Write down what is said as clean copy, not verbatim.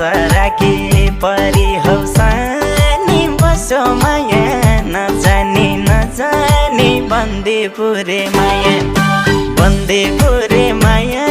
राखी परी हौ सानी बसो माया नजानी नजानी बन्दीपुरे माया बन्दीपुरे माया